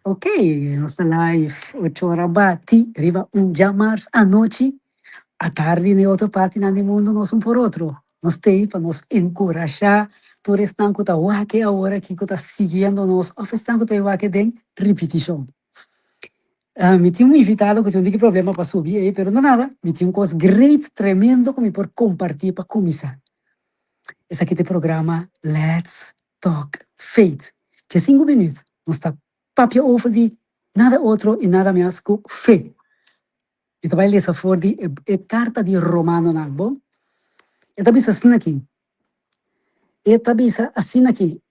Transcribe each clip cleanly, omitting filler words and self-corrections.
Ok, nos ta live ocho ora bati riba un djamars anochi, atardi na e otro partinan di mundu nos un por otro. Nos t'ei pa nos enkurashá tur esnan ku ta wak e awor aki ku ta siguiendo nos òf esnan ku ta bai wak den ripitishon. Mi tin un invitado ku tin un tiki problema pa subi ei, pero no nada, mi tin un kos great, tremendo ku mi por kompartí pa kuminsá. Esaki ta e programa Let's Talk Faith. Dje sinku minüt nos ta papia over di nada otro i nada mas ku fe. Mi ta bai lesa for di e karta di Romanonan, bo. E ta bisa asina aki, e ta bisa asina aki,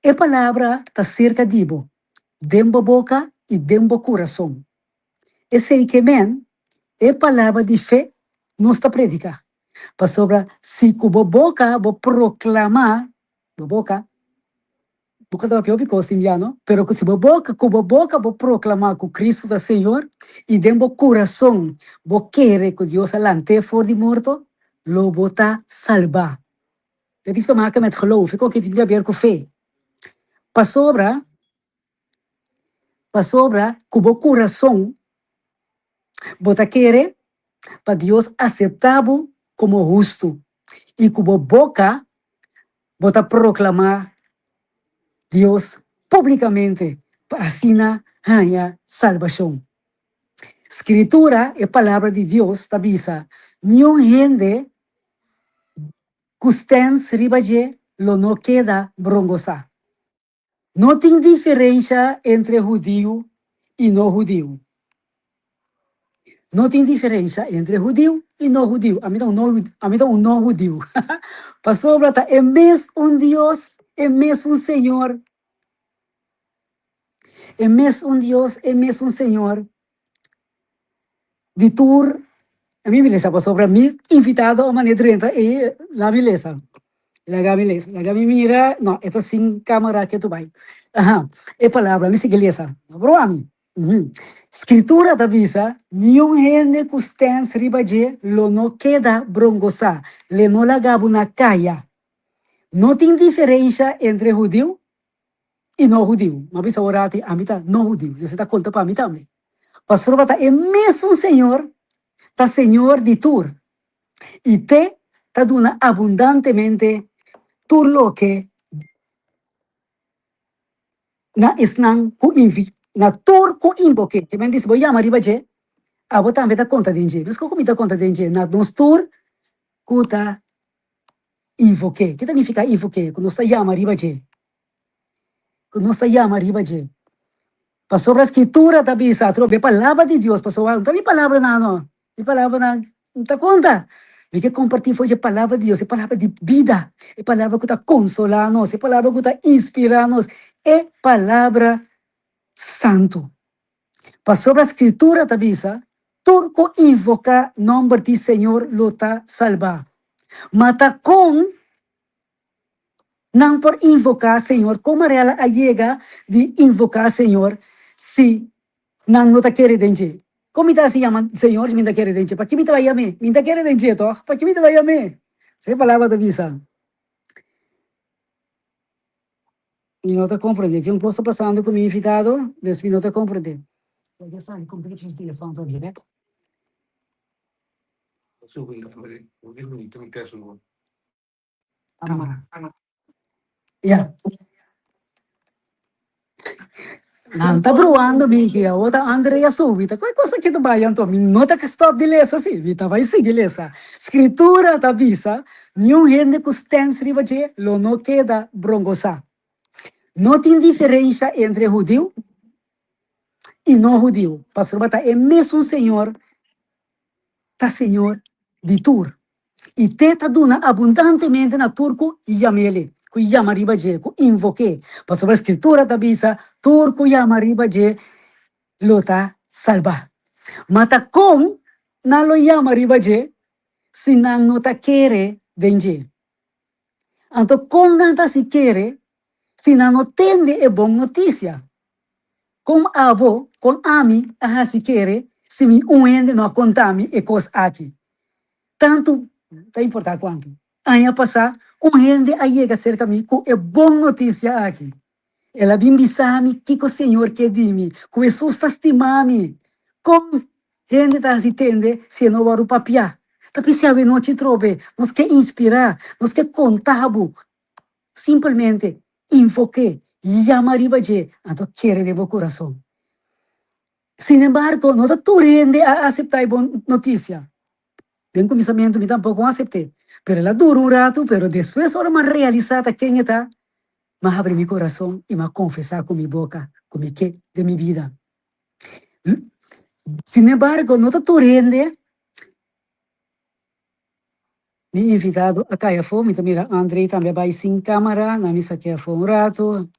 E palabra ta serka di bo, den bo boka i den bo kurason. Esei ke men, e palabra di fe nos ta prediká. Pasobra si ku bo boka bo proklamá, bo boka, boka ta papia hopi kos tin bia no, pero ku si bo boka, ku bo boka bo proklamá ku Kristu ta Señor i den bo kurason bo kere ku Dios a lant'é for di morto, lo bo ta salbá. Dat heeft te maken met geloof. E koki tin di haber ku fe. Pasobra, pasobra ku bo kurason bo ta kere pa Dios aseptá bo komo hustu i ku bo boka bo ta proklamá Dios públikamente pa asina haña salbashon. Skritura, e Palabra di Dios, ta bisa, Niun hende Ku stens riba dje lo no keda brongosá. No tin diferensha entre hudiu i no hudiu. No tin diferensha entre hudiu i no hudiu. Ami ta un no ami ta un no hudiu. Pasobra ta e mes un Dios, e mes un Señor, e mes un Dios, e mes un Señor. Di tur mi mi lesa pasobra mi invitado a mane drenta e la mi lesa laga mi lesa laga mi mira no e ta sin camara ke tu bai aha e palabra mi sigui lesa no proba mi scritura ta bisa niun hende ku stens riba dje lo no keda brongosa le no laga bo na kaya no tin diferensha entre hudiu i no hudiu. Mi a bisa ora ati, ami ta no hudiu, Dios ta konta pa mi tambe. Pasobra ta e mesun Señor ta Señor di tur, i te ta duna abundantemente tur loke na esnan ku invi, na tur ku inbok'é. Te men di si bo yama riba dje, abo tambe ta konta den dje. Meskos ku mi ta konta den dje, na nos tur ku ta Invoké. Ke ta nifiká invoké? Ku nos ta yama riba dje. Ku nos ta yama riba dje. Pasobra Skritura ta bisa atrobe e palabra di Dios, pasobra no ta mi palabranan no, mi palabranan no ta konta. Mi ke kompartí for dje palabra di Dios, e palabra di bida, e palabra ku ta konsolá nos, e palabra ku ta inspirá nos, e palabra santu. Pasobra Skritura ta bisa, Tur ku invoká nòmber di Señor lo ta salbá. Ma ta kon nan por invoká Señor? Kon Mariela a yega di invoká Señor si nan no ta kere den dje? Kon mi ta hasi yama Señor si mi no ta kere den dje? Paki mi ta bai yam'é? Mi no ta kere den dje tòg? Paki mi ta bai yam'é? E palabra ta bisa. Mi no ta comprende. Tin un cos ta pasando cu mi invitado, dus mi no ta comprende. Ya. Nan ta bruando mi ki awor ta André a subi. Ta cual cosa ki ta bay anto? Mi no ta stop di lesa si, mi ta bay sigui lesa. Scritura ta bisa, Niun hende cu stens riba dje lo no keda brongosa. No tin diferencia entre hudiu y no hudiu, pasobra ta e mesun Señor ta Señor di tur, i te ta duna abundantemente na tur ku yam'El, ku yama riba dje, ku invok'E. Pasobra Skritura ta bisa, Tur ku yama riba dje lo ta salbá. Ma ta kon nan lo yama riba dje si nan no ta kere den dje? Anto kon nan ta hasi kere si nan no tende e bon notisia? Kon abo, kon ami a hasi kere si mi un hende no a konta mi e kos aki? Tantu, ta importá kuantu, aña pasá un hende a yega serka mi ku e bon notisia aki. El a bin bisa mi kiko Señor ke di mi, ku Hesus ta stima mi. Kon hende ta hasi tende si e no wòrdu papiá? Ta p'esei awenochi trobe nos ke inspirá, nos ke konta bo. Simpelmente invok'é, yama riba dje, anto kere den bo kurason. Sinembargo, no ta tur hende a aseptá e bon notisia. Den kuminsamentu mi tampoko a asept'é, pero el a dura un ratu, pero despues ora mi a realisá ta ken e ta, mi a habri mi kurason i mi a konfesá ku mi boka ku mi ke den mi bida. Sinembargo, no ta tur hende. Mi invitado a kai afó, mi ta mira André tambe a bai sin kámara, nan mi sak'é afó un ratu.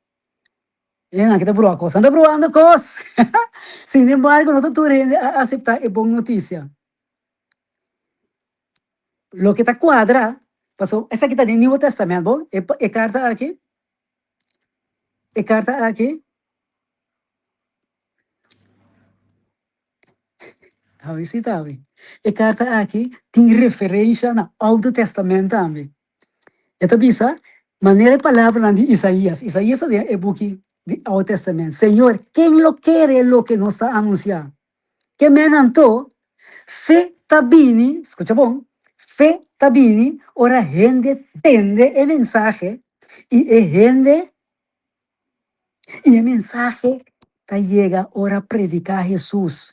E nan ke ta brua kos, nan ta bruando kos! Sinembargo, no ta tur hende a aseptá e bon notisia. Loke ta kuadra, pasobra esaki ta den Nieuwe Testament, bo, e karta aki, e karta aki. Awe si ta awe. E karta aki tin referensha na Oude Testament tambe. E ta bisa, manera e palabranan di Isaías, Isaías ta den e buki di Oude Testament, Señor, ken lo kere loke nos ta anunsiá? Ke men anto, fe ta bini, skucha bon, fe ta bini ora hende tende e mensahe i e hende I e mensahe ta yega ora prediká Hesus.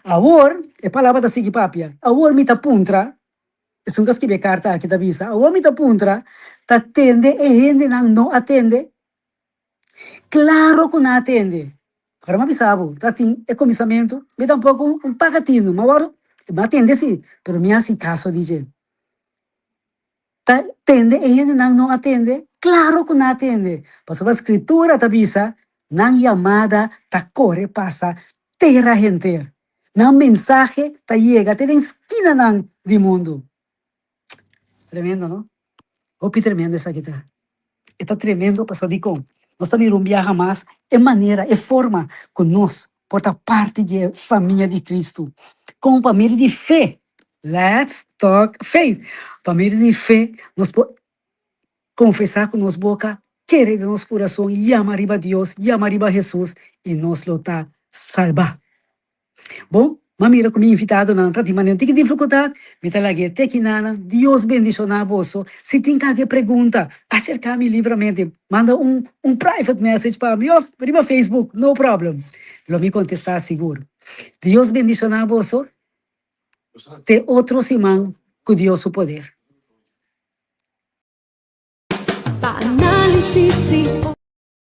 Awor, e palabra ta sigui papia, awor mi ta puntra, esun ku a skibi e karta aki ta bisa, awor mi ta puntra, ta tende e hendenan no a tende? Klaro ku nan a tende. Ora mi a bisa bo, ta tin e kuminsamentu, mi tampoko un paga tinu, ma awor mi a tende si, pero mi a hasi kaso di dje. Ta tende e hendenan no a tende? Claro cu nan a tende, pasobra Scritura ta bisa, Nan yamada ta core pasa tera henter, nan mensahe ta yega te den skinanan di mundu. Tremendo, no? Hopi tremendo esaki ta. E ta tremendo pasobra dikon? Nos ta mira un biaha mas e manera, e forma ku nos por ta parti di e famia di Kristu. Kon pa medio di fe, let's talk faith, pa medio di fe nos por konfesá ku nos boka, kere den nos kurason, yama riba Dios, yama riba Hesus i nos lo ta salbá. Bon, m'a mira ku mi invitadonan ta tin manera tiki difikultat, mi ta lag'é te kinanan. Dios bendishoná boso. Si tin kalke pregunta, aserká mi libramente. Manda un un private message pa mi òf riba Facebook, no problem. Lo mi kontestá sigur. Dios bendishoná boso. Te otro siman ku Dios su poder. Pa análisis i.